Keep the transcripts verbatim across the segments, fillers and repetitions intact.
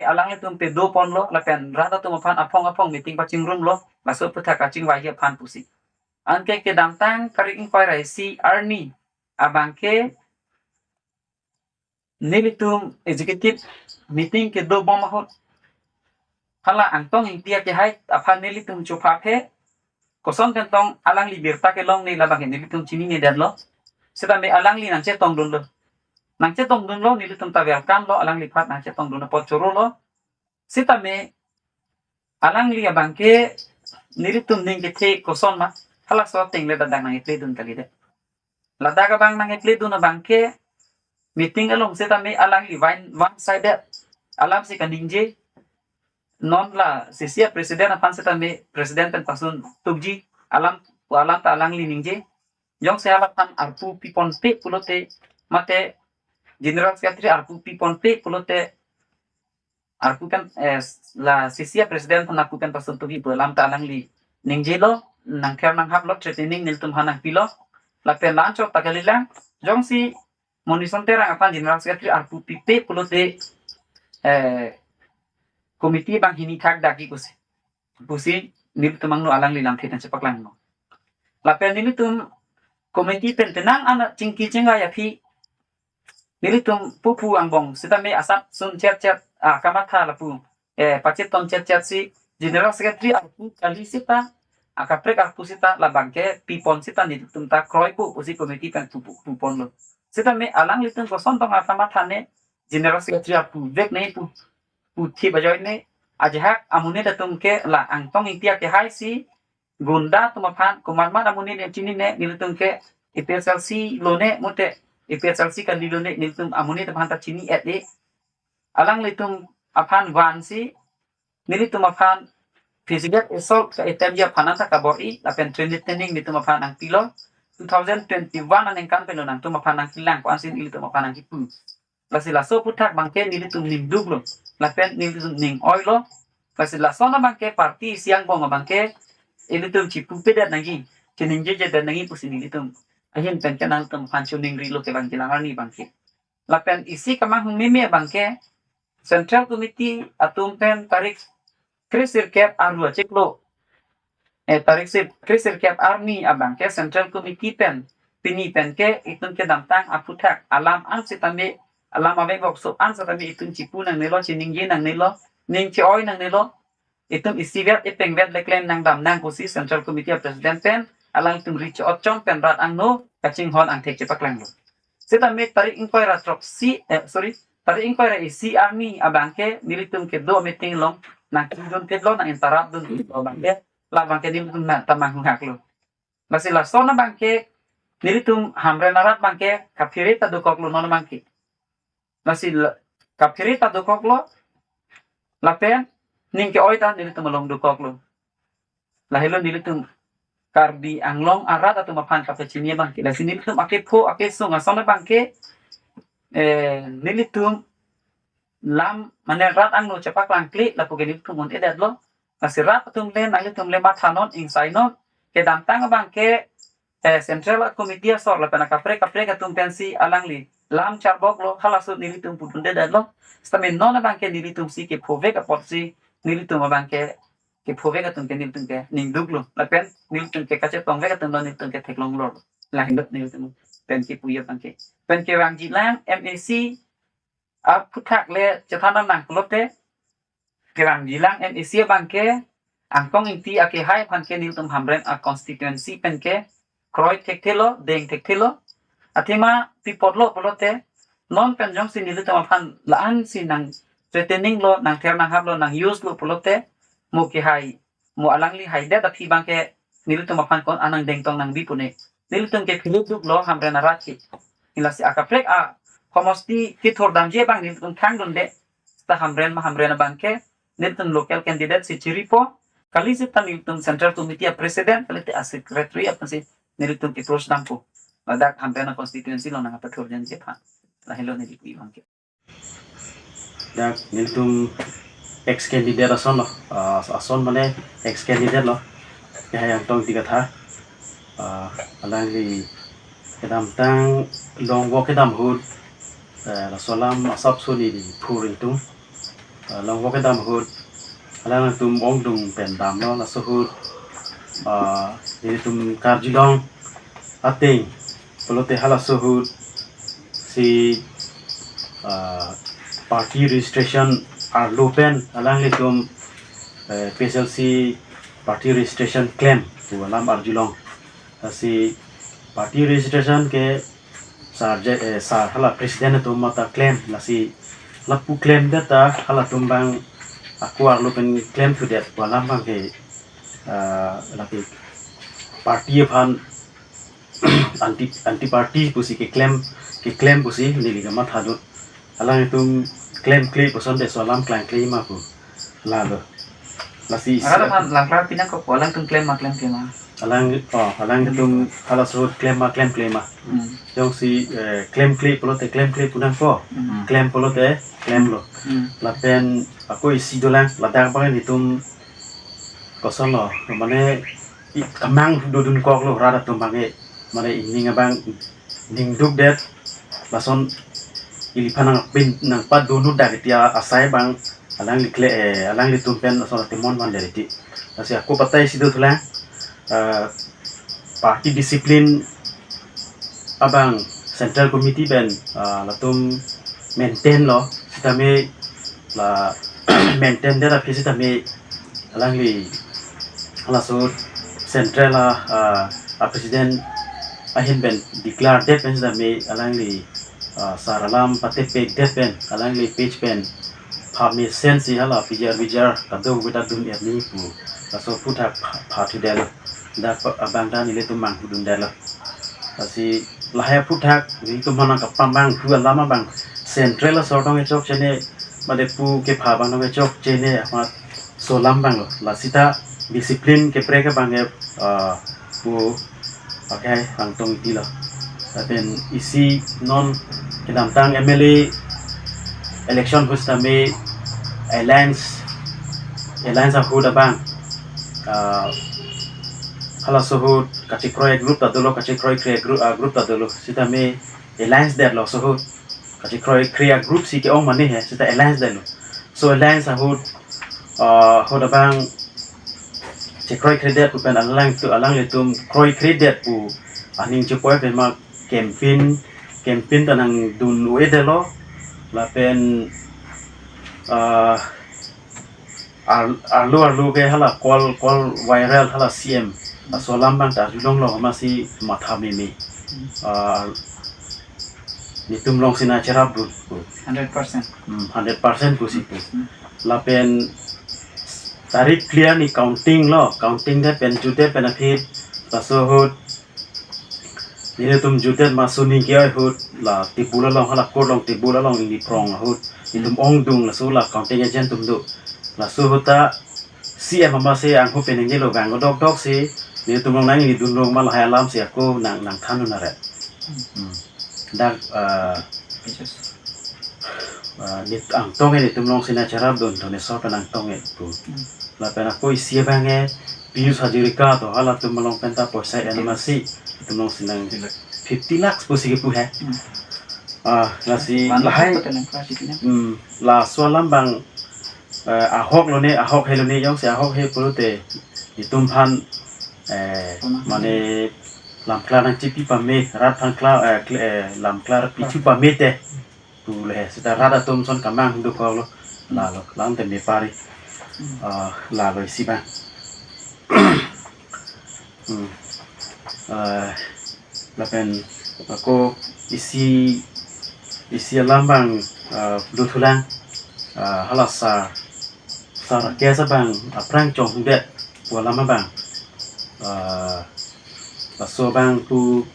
alanglitum pedoponlo, lapen rat atum aphan aphong aphong meeting pachingrumlo, laso aputhak kachingvai aphan pusi. Anke kedamtang tarik ingkoi ra isi arni abangke nelitum executive meeting kedobom ahut, hala Angtong Ingti akehai aphan nelitum chopha phe, koson pen tong alangli birta kelongle labangke nelitum chininedetlo. Setame alangli nangchetongdunlo. Nangchetongdunlo, nelitum ta welcome lo, alangliphan nangchetongdun apot chorolo. Setame alangli abangke nelitum ning kethe koson ma, halaso ateng le ladak nang-epledun kalidet. Ladak abang nang-epledun abangke meeting along setame alangli one, one sided alam si kaningje. Non la C C a president aphan setame president pen pasun tukji alam, alam ta alangli ningje. Jongsi hala aphan arpu piponpe pulote, mate general secretary arpu piponpe pulote, arpu pen, eh, la C C a president aphan arpu pen pasun tukji pu alam ta alangli ningjelo, nangther nanghaplo, threatening nelitum aphan nangpilo. Lapen la-anchot ta kalilang, jongsi Monison Terang aphan general secretary arpu pipe pulote, eh, committee bang hini thakdakji pusi, pusi nelitum angno alangli lamthe nangchepaklanglo. Lapen nelitum committee pen tenang anak chingki chingvai aphi nelitum pupu angbong setame asap sun chet chet, ah, kamatha lapu, eh, pachetong chet chet si general secretary arpu kali seta, akaprek arpu seta labangke pipon seta nelitum ta kroipo pusi committee pen pupu puponlo. Setame alanglitum koson tong akamatha ne, general secretary arpu vek ne pu, puthi bajoine, ajahak amonit atum ke la Angtong Ingti akehai si gunda atum aphan, komatmat amonit ne chinine, nelitum ke A P H L C lone, mate A P H L C kali lone, nelitum amonit aphan ta chini-et-e. Alanglitum aphan vansi nelitum aphan physical assault ka-attempt ji aphan anta kabor-i, lapen threatening nelitum aphan nangpilo. Two thousand twenty-one aningkan penlo nangtum aphan nangkelang ko-ansi nelitum aphan nangkipu. Lasi laso aputhak abangke nelitum ningduklo, lapen nelitum ning-oilo. Lasi lason abangke party isi angbong abangke ilitum chipupedet nangji, chiningjejedet nangji pusi nelitum ahin pen ke nangtum aphan choningrilo kevangjilang arni abangke. Lapen isi kamanghumeme abangke Central Committee atum pen tarik kre sirkep arlo achiklo, eh, tarik sir, kre sirkep arni abangke Central Committee pen pini pen ke itum kedamtang aputhak alam an setame, alam avek vokso an setame itum chipu nangnelo, chiningje nangnelo, ning che-oi nangnelo. Itum isivet ipengvet le klem nangdam nang pusi Central Committee a President pen alangtum ri cho-otchom pen rat angno kachinghon angthek chepaklanglo. Setame tarik ingkoi ra throksi, eh, sorry, tarik ingkoi ra isi arni abangke nelitum kedo meeting along nangkidun phitlo, nang-interrupt dun phitlo abangke, labangke nelitum na tamang hungaklo. Lasi lason abangke nelitum Hamren arat abangke kaphere ta dokoklo non abangke. Lasi la, kaphere ta dokoklo, lapen ning ke-oi ta nelitum along dokoklo. Lahelo nelitum Karbi Anglong arat atum aphan kapachini abangke. Lasi nelitum akepho akesung ason abangke, eh, nelitum lam mane rat angno chepaklangkle lapu ke nelitum un-edetlo. Lasi rat atum le, nanglitum le mathanon, ingsainon. Kedamtang abangke, eh, Central Committee asor lapen akaprek kaprek atum pensi alangli lam charboklo, halaso nelitum pudundedetlo. Setame non abangke nelitum si kephovek apotsi nelitum abangke kephovek atum ke nelitum ke ningduklo. Lapen nelitum ke kachetongvek atum lo nelitum ke theklonglo. Lahelo nelitum pen kipuji abangke. Pen kevangjilang M A C aputhak le chethan nang pulote, kevangjilang M A C abangke Angtong Ingti akehai aphan ke nelitum Hamren a constituency pen ke kroi thekthelo, deng thekthelo. Athema pi apotlo pulote, non pen jongsi nelitum aphan la-ansi nang threatening lo, nangther nanghaplo, nang-use lo pulote, mo kehai, mo alangli haidet aphi abangke nelitum aphan ko-an nangdengtong nangbi pu ne. Nelitum ke philip duklo Hamren arat ke. Lasi akaprek a homosti kethur damji abang nelitum thangdunde. Seta Hamren ma Hamren abangke nelitum local candidate si chiripo. Kali seta nelitum Central Committee a President, kalite a Secretary aphansi nelitum approach dampo. Ladak Hamren a constituency along nangpathur damji aphan. Lahelo neli pi abangke. Dak nelitum ex candidate ason lo, ah, ason mane ex candidate lo. Kehai Angtong Ingti Kathar. Ah, alangli kedamtang longvo kedam ahut, eh, laso alam asap soni di phur ingtung. ah, longvok kedam ahut alangtum ongdung pen damlo, laso ahut, ah, nelitum karjulong ateng pulote halaso ahut si, ah, party registration arlo pen alanglitum, eh, P S L C party registration klem pu alam arjulong. Lasi party registration ke sar je, eh, sar hala president atum mata klem, lasi lapu klemdet ta halatum abang ako arlo pen klemthudet pu alam abang ke, ah, lake party aphan anti, anti party pusi keklem, keklem pusi neli kamathadun. Alangtum klemkle pu asonte laso alam klangkle ma pu. Lalo. Lasi isi Arat aphan langklar pinangkok, alangtum klem ma klemkle ma? Alang, oh, alangtum halaso ahut klem ma klemkle ma? Hmm. Jongsi, eh, klemkle pulote klemkle pu nangkok. Hmm. Klem pulote klemlo. Hmm. Lapen ako isi dolang, ladak abang nelitum kosonlo, mane i-, kemang dodunkoklo rat atum abang ke, mane ining abang ningdukdet, lason iliphan nangpin nangpadonutdak iti asai abang alangli kle, eh, alanglitum pen lason atemon vandet iti. Lasi ako patai isi dothulang, eh, party discipline abang Central Committee pen, ah, latum maintainlo, sitame la maintaindet aphi sitame alangli halaso Central a, ah, a president ahin pen declaredet pen sitame alangli, ah, sar alam patepekdet pen alangli page pen pha mesensi hala pijar bijar kadokave ta dun-et nangji pu laso aphuthak pha, phathudetlo. Dak abang ta nelitum manghudundetlo. Lasi lahai aphuthak nelitum aphan nangkapamanghu alam abang Central asor tong kechokche ne, mate pu kepha abang tong kechokche ne, amat laso alam abanglo. Lasi ta discipline keprek abang ke, ah, pu akhai Angtong Ingtilo. Lapen isi non kedamtang M L A election ahut sitame alliance, alliance ahut abang, ah, halaso ahut kachekroi group ta dolo, kachekroikre group, ah, group ta dolo. Sitame alliance detlo laso ahut. Kachekroikre group si ke-ong mane he, sita alliance detlo. Laso alliance ahut, ah, ahut abang chekroikredet pu pen alangtu, alanglitum kroikredet pu aning chepoi pen ma campaign, campaign ta nangdun-edetlo. Lapen, ah, ar-, arlo arlo ke hala call, call viral hala C M. Laso alam abang ta arjulonglo, amatsi matha meme. Ah, nelitum alongsi nangcherapdun pu. Hundred percent. Hmm, hundred percent pusi pu. Hmm. Lapen tarik clear ni countinglo, countingdet pen jutdet pen aphi laso ahut nelitum jutdet ma suning ke ahut la table along, hala court along table along ingni prong ahut nelitum ongdung, laso la counting agent atum do. Laso ahut ta C M amatsi anghu pen ingjelo, bang dokdok si nelitum along nangdunrong ma lahai alam si ako nang, nangthandun aret. Hmm. Dak, ah, Yes. Ah, neli Angtong nelitum alongsi nangcherapdun, Dhoneswar pen Angtong pu. Hmm. Lapen ako isi abang ke Pijush Hazarika to, halatum along pen ta poisa en amatsi nelitum alongsi nang fifty lakhs. Fifty lakhs pusi kepu he. Hmm. Ah, lasi One lahai lakh ko telang klasi tina. Hmm, laso alam abang, eh, ahok lone, ahok he lone, jongsi ahok he pulote nelitum aphan, eh, Pama. Mane lamklar nangchipi pame, rat aphan klar, eh, kle-, eh, lamklar pichu pame te. Pu le, sita rat atum ason kemang dokoklo. Lalo, lang te me pari. Hmm. Ah, lalo isi abang. Hmm. Ah, lapen ako isi, isi alam abang, ah, dothulang, ah, hala sar, sar Rakesh abang aphrang chonghudet pu alam abang. Ah, laso abang pu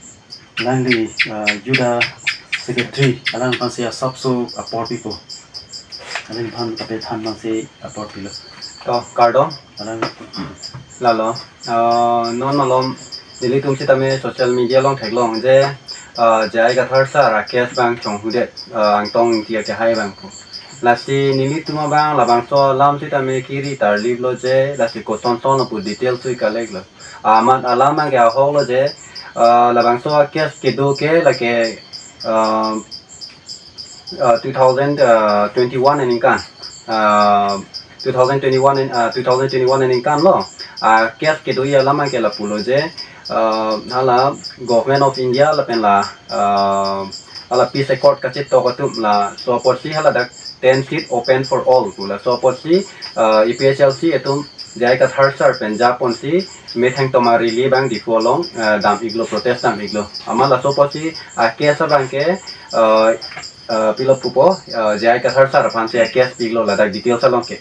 alangli, ah, Juda secretary, alangphansi asapso apor pipo. Alangphan kapethan aphansi apor pilo. To, kardom. Alang. Lalo, ah, non malom, nelitum sitame social media along theklong je, ah, J I Kathar sar Rakesh abang chonghudet, ah, Angtong Ingti akehai abang pu. Lasi nelitum abang labangso alam sitame kiri tarliplo je, lasi koson son pu detail si collect lo. Amat alam abang ke ahoklo je, ah, labangso case kedo ke lake, ah, ah, two thousand twenty-one aningkan. uh, two thousand twenty-one in, uh, two thousand twenty-one aningkan lo, uh, case kedo-i alam abangke lapulo je, uh, hala Government of India lapen la, uh, hala peace accord kachetok atum laso apotsi haladak ten seat open for all pu laso apotsi, uh, A P H L C atum J I Kathar sir pen japonsi methang toma rally abang Diphu along, uh, dam-iklo, protest dam-iklo. Amat laso apotsi, uh, case abangke, uh, uh, pilo pupo, uh, J I Kathar sir aphansi a-case pi-iklo ladak details along ke.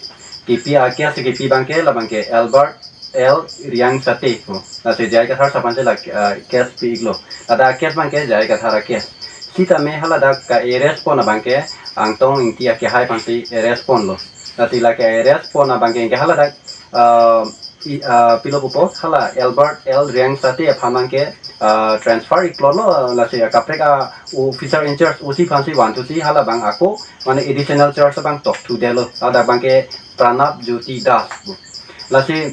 Kipi a-case kipi abangke labangke Albert L Riangsate pu. Lasi J I Kathar sir aphansi la, uh, case pi-iklo. Ladak a-case abangke J I Kathar a-case. Sitame haladak ka-arrest pon abangke Angtong Ingti akehai aphansi arrest ponlo. Lasi la ka-arrest pon abangke ke haladak, uh, i, uh, pilo pupo, hala Albert L Riangsate aphan abangke, uh, transfer iklolo, lasi kaprek a-officer in charge O C aphansi vanthusi hala abang ako mane additional charge abang tokthudetlo. Ladak abangke Pranab Jyoti Das pu. Lasi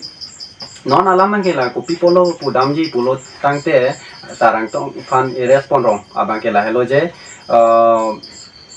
non alam abangke la kopi pulo pudamji pulo tangte, sir Angtong aphan arrest ponrong abangke lahelo je, uh,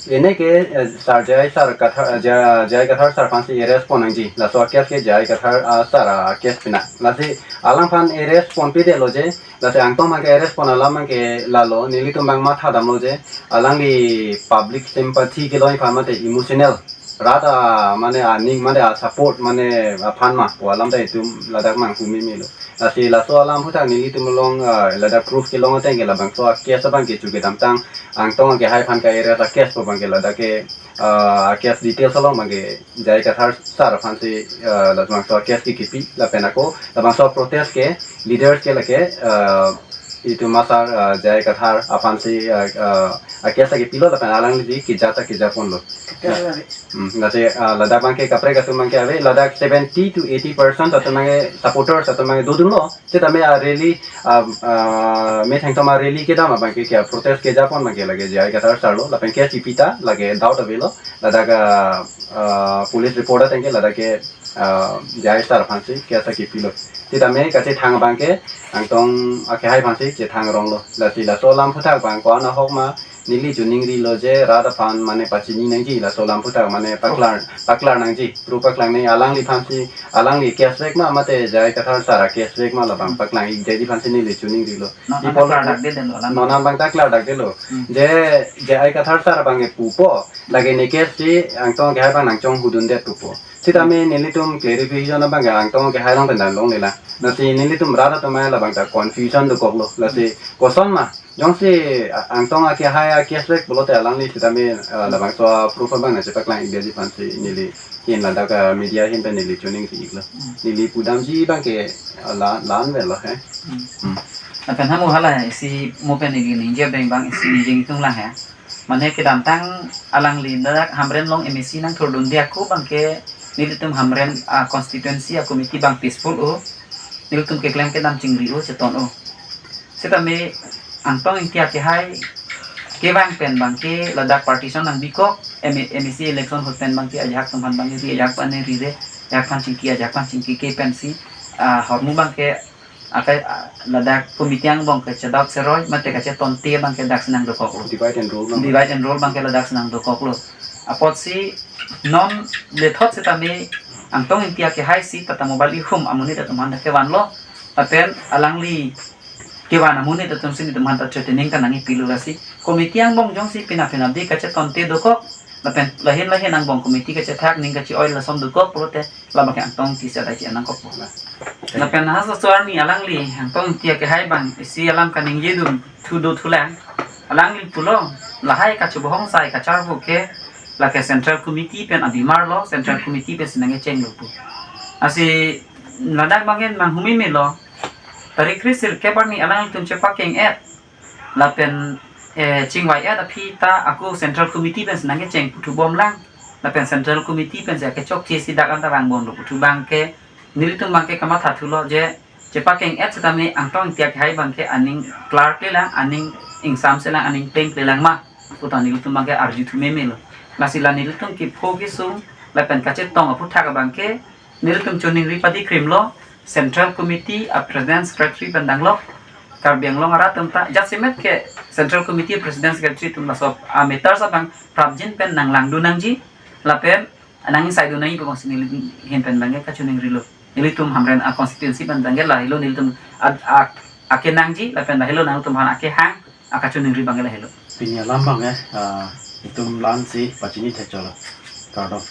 ene ke, eh, sir J I sir Kathar, eh, J-, J I Kathar sir aphansi arrest pon nangji. Laso a-case ke J I Kathar, ah, sir a-case pinang. Lasi alangphan arrest ponpedetlo je. Lasi Angtong abangke arrest pon alam abangke lalo, nelitum abang mathadamlo je. Alangli public sympathy kelong aphan mate emotional rat a mane aning mane a-support mane aphan ma pu alam ta itum ladak manghu memelo. Lasi laso alam aphuthak nelitum along, ah, ladak proof kelong ateng ke labangso a-case abangke chu kedamtang Angtong akehai aphan ka-arrest a-case pu abangke ladak ke, ah, a-case details along abangke J I Kathar sir aphansi, ah, labangso a-case ke kipi lapen ako labangso protest ke leaders ke lake, ah, itum a-sir, ah, J I Kathar aphansi, ah, ah, a-case ke pilo lapen alangli kija ta kija ponlo. Hmm, lasi, ah, ladak abangke kaprek atum abangke ave, ladak seventy to eighty percent atum abangke supporters atum abangke dodunlo. Sitame a-rally, ah, ah, methang toma rally kedam abangke ke protest keja pon abangke lake J I Kathar sir lo, lapen case kipi ta lake doubt avelo, ladak, ah, ah, police report ateng ke ladak ke, ah, J I sir aphansi case kipilo. Sitame kachethang abangke Angtong akehai aphansi chethangronglo. Lasi laso alam aphuthak abang ko-an ahok ma neli chuningrilo je rat aphan mane pachini nangji, laso alam aphuthak mane paklar, paklar nangji, proof paklang nangji, alangliphansi, alangli case vek ma mate J I Kathar sir a-case vek ma labang paklang-ikji aphansi neli chuningrilo. Non Ipol abang ta klardakdetlo, alam. Non abang ta klardakdetlo. Hmm. Je J I Kathar sir abangke pupo, lake ne case si Angtong akehai abang nangchonghudundet pupo. Sitame nelitum clarification abangke Angtong akehai along pen damlonglelang. Lasi nelitum rat atum abang labang ta confusion dokoklo. Lasi koson ma jongsi, ah, Angtong akehai a-case vek pulote alangli sitame, ah, labangso proof abang nangchepaklang-ikji aphansi neli ahin ladak, ah, media ahin pen neli chuningri-iklo. Hmm. Neli pudamji abangke, ah, la, la-an avelo he. Hmm. Hmm. Lapen hamo hala isi mo pen neli ningje abang abang isi ningje itung lang he. Mane kedamtang alangli dak Hamren along M A C nangthurdunde ako abangke nelitum Hamren, ah, constituency a-committee abang peaceful o. Nelitum keklem kedam chingri o, cheton o. Sitame Angtong Ingti akehai kevang pen abangke ladak partition nangbikok, M-, M A C election ahut pen abangke ajahak atum aphan abangke ri ajahak aphan ri re, ajahak aphan chingki, ajahak aphan chingki ke pensi, ah, ahormu abangke akai, ah, ladak committee angbong kachedot seroi, mate kachetonte abangke daksi nangdokoklo. Divide and rule abang. Divide and rule abangke ladaksi nangdokoklo. Apotsi non lethot sitame Angtong Ingti akehai si tata mobile ihum amonit atum aphan dak kevanlo. Lapen alangli kevan amonit atum si nelitum aphan ta threatening ta nangkepilo, lasi committee angbong jongsi pina pina di kachetonte dokok, lapen lahin lahin angbong committee kachethak ning kache-oi lason dokok pulote labangke Angtong Ingti si adai che nangkokpo. Lapen halaso arni alangli Angtong Ingti akehai abang isi alam kaningjedun thu dothulang. Alangli pulo, lahai kachobohong sai kacharvo ke lake Central Committee pen abimar lo, Central Committee pensi nangkechenglo pu. Lasi ladak abangke manghu memelo. Tarik kre sirkep arni alanglitum chepakeng-et lapen, eh, chingvai-et aphi ta ako Central Committee pensi nangkecheng puthubomlang. Lapen Central Committee pensi akechokche si dak anta vangbomlo puthu abangke nelitum abangke kamathathulo je chepakeng-et sitame Angtong Ingti akehai abangke aning klarklelang, aning ingsamselang, aning plengklelang ma pu ta nelitum abangke arjuthu memelo. Lasi la nelitum kepho kesung lapen kachetong aphuthak abangke nelitum choningri padikrimlo, Central Committee a-President Secretary pen danglok, Karbi Anglong arat atum ta jasemet ke Central Committee President Secretary atum laso a-matters abang prapjin pen nanglangdun nangji, lapen Nang sai do nangji pu bangsi nelihin pen abangke kachiningrilo. Nelitum Hamren a constituency pen abangke lahelo nelitum ad-, a, akenangji lapen lahelo nangtum aphan akehang a kachiningri abangke lahelo. Pini alam abangke, ah, itum la-ansi pachini thekchotlo. Kardom.